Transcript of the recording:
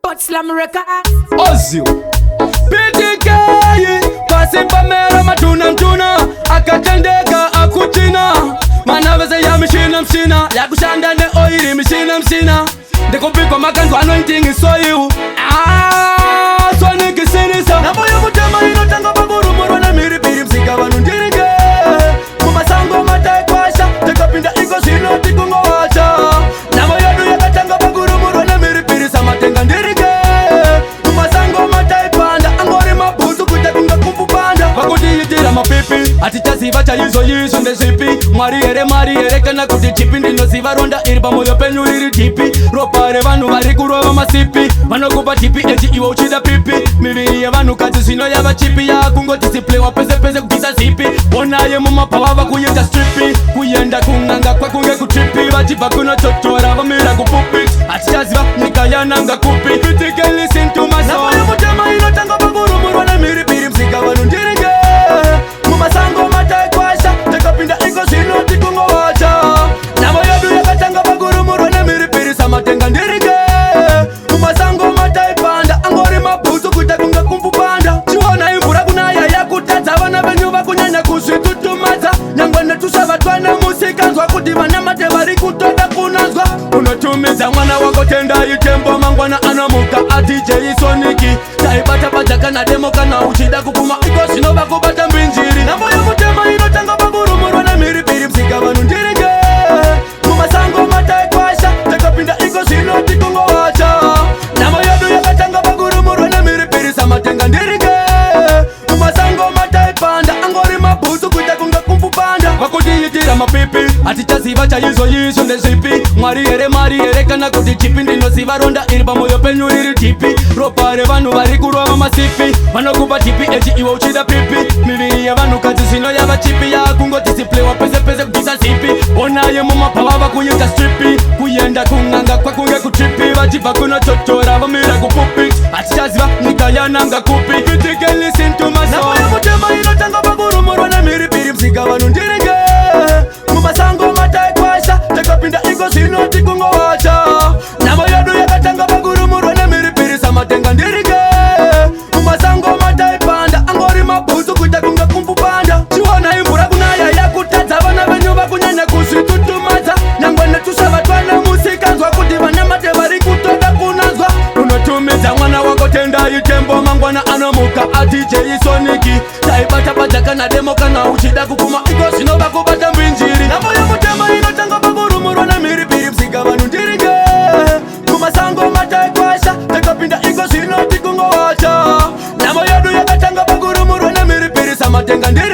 But Slam Record. Ozil PTK pasimbamera matuna mtuna akatendeka akuchina manavese ya mishina mshina yakushanda neoiri mishina mshina ndikupikwa makanzwa anointing soil ah, sonikisirisa nhambo yekutema inotanga pakurumurwa nemhiripiri msika vanhu ndiringe mumasango mataikwasha tikapinda iko zvino tikungowacha nhambo yedu yakatanga pakurumurwa nemhiripiri samatenga ndirike mumasango mataipanda angori mabhutsu kuita kunge kupupanda vakutiitira mapipi hatichaziva chaizvo izvo ndezvipi Mwari here mari here kana kuti chipi ndinoziva ronda iri pamwoyo penyu riri deep ropa revanhu vari kurova masipi vanokupa tipi echi iwe uchida pipi miviri yevanhukadzi zvino yava cheap yakungodisiplewa pese pese kubvisa zipi onaye mumabhawa vakuita strip kuenda kun'anga kwakunge kutrip vachibva kunototora vamira kupulpit hatichaziva nyika yananga kupi PTK listen to my song yekutema inotanga pakurumurwa nemhiripiri msika vanhu ndiringe mumasango mataikwasha tikapinda iko zvino tikungowacha nhambo yedu yakatanga pakurumurwa nemhiripiri samatenga ndiringe mumasango mataipanda angori mabhutsu kuita kunge kumvupanda chiona imvura kunaya yakutadza vana venyu vakunyanya kuzvitutumadza nyangwe netushavatwa musikanzwa kuti vanamate vari kutoda kunanzwa unotumidza mwana wako Tendai Tembo mangwana anomuka aDJ Sonic taibata badza kana demo kana uchida kupfuma iko zvino vakubata mbinjiri nhambo yekutema inotanga pakurumurwa nemhiripiri msika vanhu ndiringe mumasango mataikwasha takapinda iko zvino tikungowacha nhambo yedu yakatanga pakurumurwa nemhiripiri samatenga ndiringe mumasango mataipanda angori mabhutsu kuita kunge kumvupanda vakutiitira mapipi hatichaziva chaizvo izvo ndezvipi Mwari here mari here kana kuti chipi ndinoziva ronda iri pamwoyo penyu riri deep ropa revanhu vari kurova masipi vanokupa tipi echi iwe uchida pipi miviri yevanhukadzi zvino yava cheap yakungodisiplewa pese pese kubvisa zipi onaye mumabhawa vakuita strip kuenda kun'anga kwakunge kutrip vachibva kunototora vamira kupulpit hatichaziva nyika yananga kupi PTK listen to my song yekutema inotanga pakurumurwa nemhiripiri msika vanhu ndiringe mumasango mataikwasha takapinda iko zvino tikungowacha nhambo yedu yakatanga pakurumurwa nemhiripiri samatenga ndiringe mumasango mataipanda angori mabhutsu kuita kunge kumvupanda chiona imvura kunaya yakutadza vana venyu vakunyanya kuzvitutumadza nyangwe netushavatwana musikanzwa kuti vanamate vari kutoda kunanzwa unotumidza mwana wako Tendai Tembo mangwana anomuka aDJ Sonic taibata badza kana demo kana uchida kupfuma iko zvino vakubata mbinjiri nhambo yekutema inotanga pakurumurwa nemhiripiri msika vanhu ndiringe mumasango mataikwasha takapinda iko zvino tikungowacha nhambo yedu yakatanga pakurumurwa nemhiripiri samatenga ndiri